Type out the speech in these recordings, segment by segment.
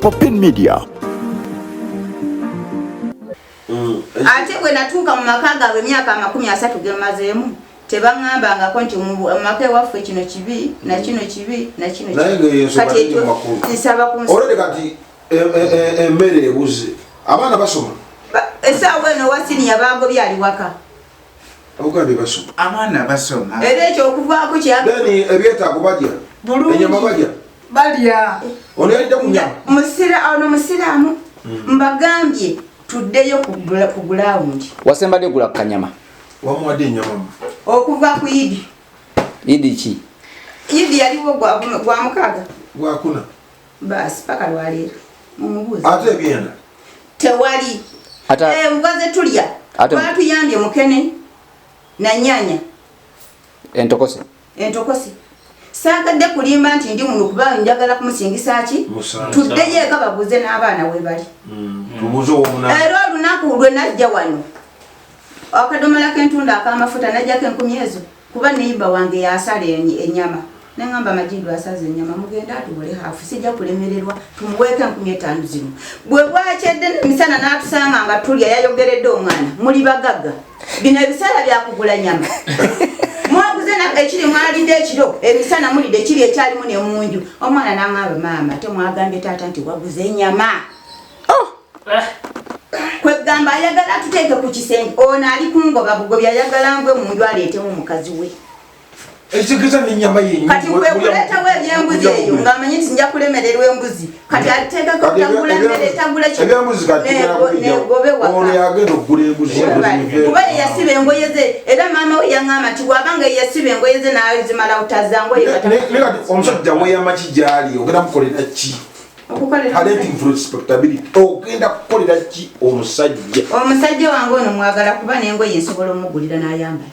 Popin Media. Ate bwe natuuka mu maka gaabwe emyaka 30 ge mmazeemu, tebaŋŋambangako nti mu maka ewaffe kino kibi na kino kibi na kino. Naye nga eyo ensonga Kati teri ekyo mu makulu. nsaba ku Olwedde kati emmere ebuze, abaana basoma. Essaawa eno wa siniya bagobye, ali waka. Ogambye basoma. Abaana basoma. Era ekyo okuvaako kya Then ebyetaago balya? Bulungi. Enyama balya? Balya. Ono yalidde ku nyama? Ono musiraamu. Mbagambye tuddeyo ku gulawundi. Wasembadde gula kanyama? Wamuwadde enyama? Okuva ku Idi. Idi ki? Idi yaliwo gwa 6. Gwakuna. Baasi paka lwaleero mumubuuzi. Ate ebyenda? Tewali. Enva ze tulya, batuyambye mukene na nyanya. Entokose. Entokose. Saagadde kulimba nti ndi muno kuba njagala kumusingisa ki. Musango. Tuddeyo eka babuuze n'abaana we bali. Tubuuze owomunaana. Era olunaku lwe najja wano, akadomola k'entunda ak'amafuta najjako 1000 ezo, kuba neiba wange yasala ennyama. Neŋŋamba, "Majidu asaze ennyama, mugende atubule half, sijja kulemererwa, tumuweeko 5000 zino." Bwe bwakyedde emisana n'atusanga nga tulya, yayogeredde omwana, "Muli bagagga, bino ebiseera byakugula nyama, mwaguze ekiri mwalidde ekiro, emisana mulidde ekiri ekyalimu ne munju." Omwana n'aŋŋamba, "Maama, temwagambye taata nti waguze ennyama?" Kwegamba ayagala atuteeke ku kisenge. Ono ali kungoba bugobi, ayagala ngwe munju aleetemu mukazi we. Ekitegeeza nenyama yennyini. Kati kwe kuleetawo ebyembuzi eyo ng'amanyi nti nja kulemererwa embuzi. Kati ateekako tagula mmere, tagula ki. Ebyembuzi kati tugenda kubijjawo. Negobe Ono waka. yagenda okugula embuzi. Kuba ye yasiba engoye ze. Era maama we yaŋŋamba nti bw'abanga ye yasiba engoye ze n'azimala butazza ngoye. Ne kati omusajja weeyama ki gyali? Ogenda mukolera ki? Okukolera Parenting for respectability, ogenda kukolera ki omusajja? Omusajja wange ono mwagala, kuba n'engoye nsobola omugulira n'ayambala.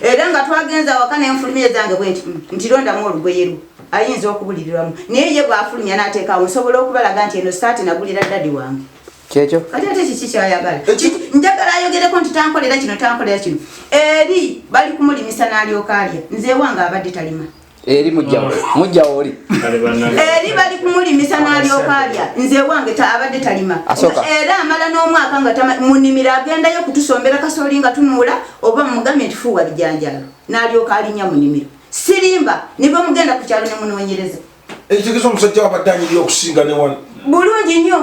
Era nga twagenza waka nenfulumya zange bwe nti, nti londamu olugoye lwo ayinza okubuliriramu, naye ye bw'afulumya n'ateekawo, nsobola okubalaga nti eno saati nagulira daddy wange. Kyekyo. Kati ate kiki kyayagala? Njagala ayogereko nti tankolera kino, tankolera kino. Eri bali kumulimisa n'alyoka alya. Nze ewange abadde talima. Eri mujjawo, mujjawo oli. Kale bannange. Eri bali kumulimisa n'alyoka alya. Nze ewange abadde talima. Asooka. Era amala n'omwaka nga munimiro, agendayo kutusombera kasooli nga tunuula, oba mugambye nti fuuwa bijanjaalo, n'alyoka alinnya mu nimiro. Sirimba, ne bwe mugenda ku kyalo ne munoonyereza. Ekitegeeza omusajja wabadde anyirira okusinga ne wano. Bulungi nnyo,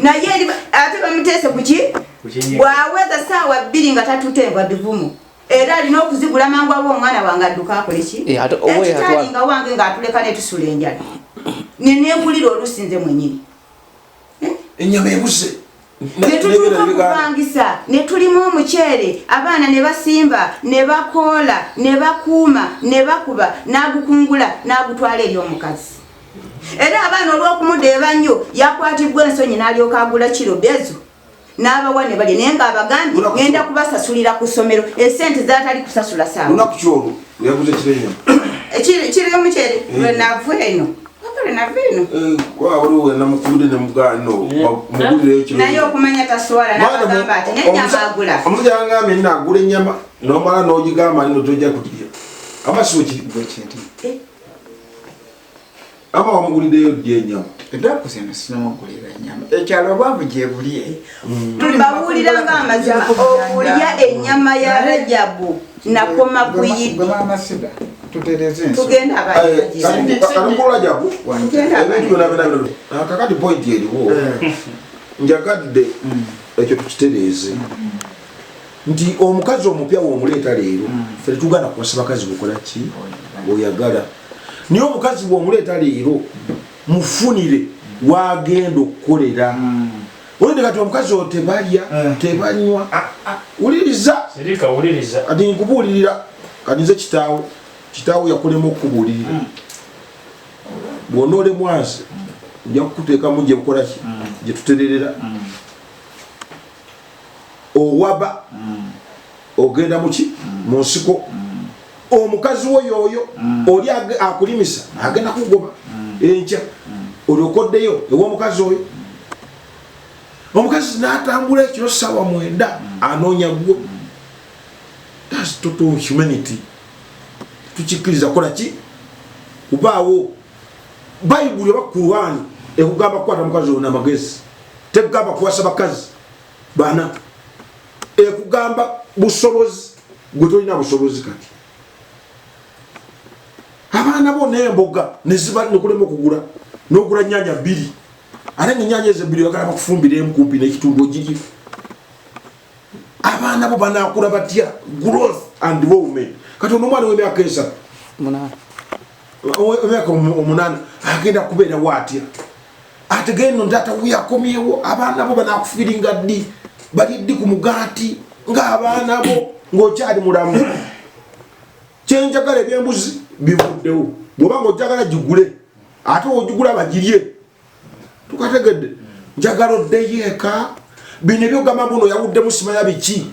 naye ate bamuteese ku ki? Ku kinyigo. Bw'aweza saawa 2 nga tatutte nva bivumo, era alina okuzigula mangu awo omwana wange adduka akole ki. Eh, owe Ekitali nga wange ng'atuleka netusula enjala, nenegulira olusi nze mwenyini. Enyama ebuze. Netutuuka kupangisa ne tulimu omuceere, abaana ne basimba ne bakoola ne bakuuma ne bakuba, n'agukungula n'agutwala eri omukazi. Era abaana olw'okumudeeba nnyo, yakwatibwa ensonyi n'alyoka agula kiro bezo n'abawa ne balya, naye ng'abagambye, "Ngenda kubasasulira ku ssomero esente zatali kusasula saawa." Lunaku kyolwo yaguze kiro enyama? Kiro y'omuceere lwenava eno, papa, lwenava eno. Waliwo namukubire nemugaano mugulireyo kiro. Naye okumanya taswala, n'abagamba ati nenyama agula. Omusajja yangambye nina agula ennyama nomala n'ogigamba nino tojja kugirya, ama si wekiri? Bwekiri. Ama wamuguliddeyo ddi ennyama? Ennaku zino sinamugulira nyama, ekyalo obwavu gye buli. Mbabuulira nga amazima, okulya ennyama ya Rajabu nakoma ku Idi. Gwe maama sida tutereze ensonga. Tugenda abaana. Kalimukulu Tugenda ebintu byonna byonna byonna. Kakati point eriwo, njagadde ekyo tukitereeze nti omukazi omupya womuleeta leero, ffe tetuganda kuwasa bakazi bukola ki oyagala, naye omukazi bwomuleeta leero mufunire wagenda okukolera. Olidde kati omukazi oyo tebalya, tebanywa. Wuliriza. Sirika, wuliriza. Kati nkubuulirira, kati nze kitaawo, kitaawo yakulema okukubuulirira. Bw'onoolemwa nze nja kukuteekamu gye bukola ki gye tutererera owaba ogenda muki mu nsiko. Omukazi wo yooyo oli akulimisa agenda kugoba enkya, olyokoddeyo ew'omukazi oyo. Omukazi n'atambula ekiro sawa 9 anoonya gwe. That's total humanity. Tukikkiriza kukola ki? Kubaawo Bayibuli oba Kurani ekugamba kukwata mukazi ono amagezi, tekugamba kuwasa bakazi bana, ekugamba busobozi. Gwe tolina busobozi. Kati abaana bo n'emboga neziba nekulema okugula, n'ogula nyanya bbiri, ate nga enyanya ezo ebbiri oyagala bakufumbira emu kumpi n'ekitundu ogirye. Abaana bo banakula batya? Growth and development. Kati ono omwana w'emyaka 3, emyaka 8, agenda kubeerawo atya? Ate geno ntaata wuyo akomyewo. Abaana bo banakufiiringa ddi? Bali ddi ku mugaati ng'abaana bo ng'okyali mulamu? Kyenjagala, ebyembuzi bivuddewo. Bw'oba nga ojagala gigule, ate ogigula bagirye. Tukategedde. Njagala oddeyo eka. Bino ebyogamba mbuno yawuddemu simanya biki,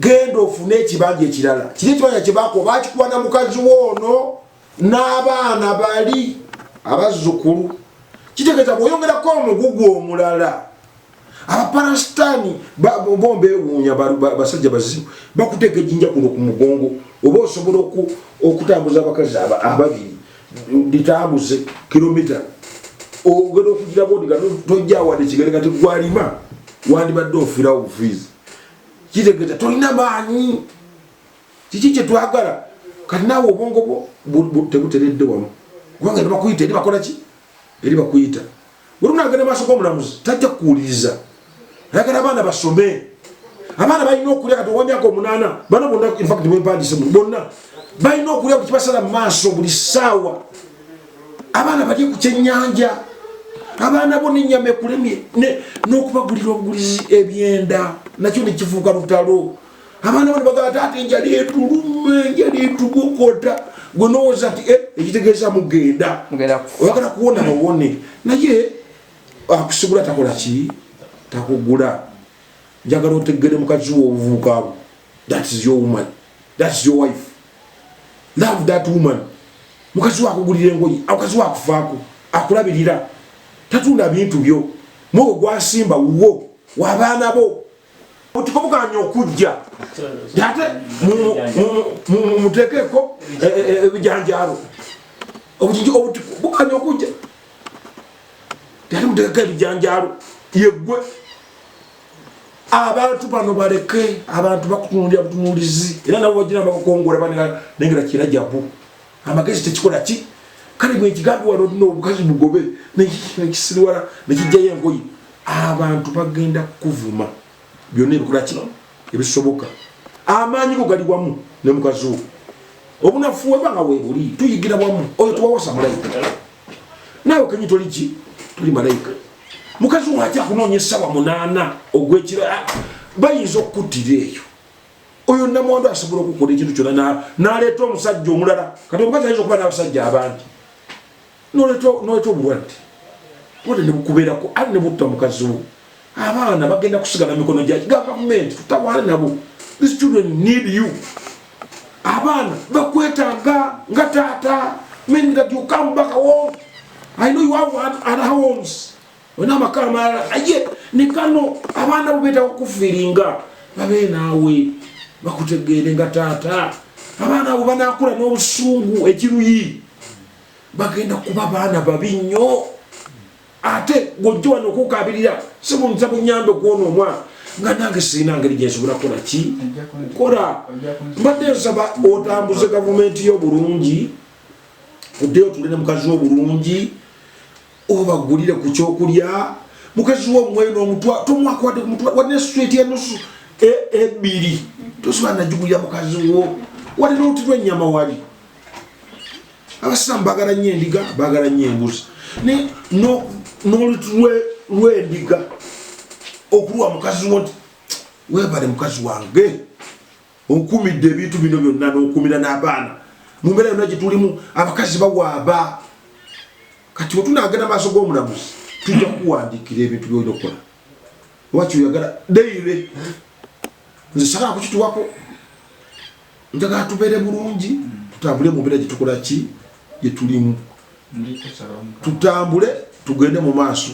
genda ofune ekibanja ekirala. Kiri ekibanja kyebako bakikuba na mukazi woono n'abaana bali abazzukulu. Kitegeeza bw'oyongerako omugugu omulala. Abaparasitaani bo mbeewuunya, basajja bazibu, bakuteeka ejjinja kuno ku mugongo. Oba osobola okutambuza abakazi ababiri, litambuze kilomita, ogenda okugira bodiga tojja wadde kigere. Kati gwalima wandibadde ofiirawo bufiizi. Kitegeeza tolina maanyi. Kiki kyetwagala kati? Naawe obwongo bwo tebuteredde wamu, kubanga eri bakuyita, eri bakola ki, eri bakuyita. Bwe tunagenda maaso g'omulamuzi tajja kukuwuliriza. Ayagala abaana basome, abaana balina okulya. Kati owamyaka 8, bano bonna, infact bempandise bonna balina okulya buli kibasala mu maaso buli ssaawa. Abaana balye ku kyennyanja. Abaana bo nenyama ekulemye n'okubagulira obugulizi ebyenda nakyo nekifuuka lutalo. Abaana bo nebagamba, "Taata, enjala etuluma, enjala etugokota." Gwe nowooza nti eh, ekitegeeza mugenda oyagala kuwona bawone, naye akusigula takola ki, takugula. Njagala otegere mukazi wo obuvubuka bwo. That is your woman, that is your wife. Love that woman. Mukazi wo akugulira engoye, mukazi wo akufaako, akulabirira, tatunda bintu byo. Mwogo gwasimba wuwo, wabaana bo. Butiko buganya okujja, ate muteekeko ebijanjalo. Obutiko buganya okujja, ate muteekeko ebijanjalo. Yeggwe abantu bano baleke. Abantu bakutunulira butunulizi, era nabo bagira bakukongola banengera kirajabu amagezi tekikola ki. Kale bwekigambye wano no obukazi bugobe nekisiriwala nekijjayo engoye, abantu bagenda kukuvuma byonna ebikola ki ebisoboka. Amaanyi go gali wamu ne mukazi wo. Obunafu weba nga webuli, tuyigira wamu. Oyo tuwawasa malayika, naawe kenyi toli ki, toli malayika. Mukazi wo ajja kunoonya essaawa 8 ogwekiro, bayinza okukuttira eyo. Oyo namwandu asobola okukola ekintu kyonna n'aleeta omusajja omulala. Kati omukazi ayinza okuba n'abasajja abangi, noleeta obulwadde, obulwadde ne bukubeerako ate ne butta mukazi wo. Abaana bagenda kusigala mikono gya gavumenti, tutawaane nabo. These children need you. Abaana bakwetaaga nga taata, meaning that you come back home. I know you have other homes, olina amaka amalala, naye ne kano abaana bo beetaaga okufiiringa babe naawe, bakutegeere nga taata. Abaana abo banakula n'obusungu ekiruyi, bagenda kuba baana babi nnyo. Ate gwojja wano okukabirira, sibunza bunyambe kwona omwana, nga nange sirina ngeri gyensobola kukola ki kola. Mbadde nsaba otambuze gavumenti yo bulungi, oddeyo otule ne mukazi wo bulungi, obagulire ku kyokulya. Mukazi wo omweyo n'omutwa tomwakwadde ku mutwa wadde sweet enusu ebbiri tosobola nagigulira mukazi wo, wadde n'oluti lw'ennyama. Wali abasiraamu bagala nnyo endiga, bagala nnyo embuzi, naye n'oluti lw'endiga okuluwa mukazi wo nti, "Weebale mukazi wange, onkumidde ebintu bino byonna n'okumira n'abaana." Mu mbeera yonna gyetulimu, abakazi bawaaba. Kati wetunagenda maaso g'omulamuzi, tujja kukuwandiikira ebintu byolina okukola oba kyoyagala daily. Nze sagala kukituwako, njagala tubeere bulungi, tutambule mu mbeera gyetukola ki gyetulimu, tutambule tugende mu maaso.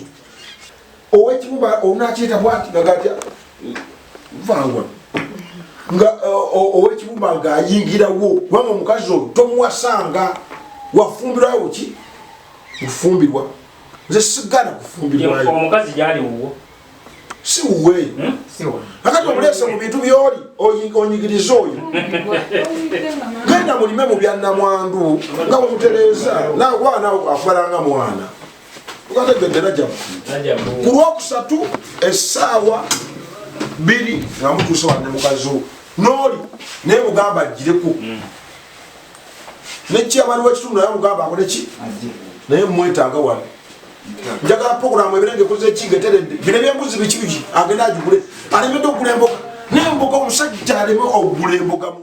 Owekibumba onakyeta bwati ngagatya vangwa nga owekibumba ng'ayingirawo, kubanga omukazi oyo tomuwasanga. Wafumbirwayo ki? Kufumbirwa. Nze sigana kufumbirwayo. Omukazi gyali wuwo. Si wuwe. Akati omuleese mu bintu byoli onyigiriza oyo. Genda mulime mu bya nnamwandu nga bwemutereeza naawe kuba naawe akubala nga mwana. Tukategedde Rajabu. Ku Lwokusatu essaawa 2 nga mutuuse wano ne mukazi wo n'oli naye mugamba agireko. Ne chairman w'ekitundu naye mugamba akole ki? Naye mwetaaga wano. Njagala puroguramu ebeere ng'ekoze ki ng'eteredde. Bino eby'embuzi biki biki agenda agigule. Alemedde okugula emboga. Naye emboga omusajja aleme okugula emboga mu.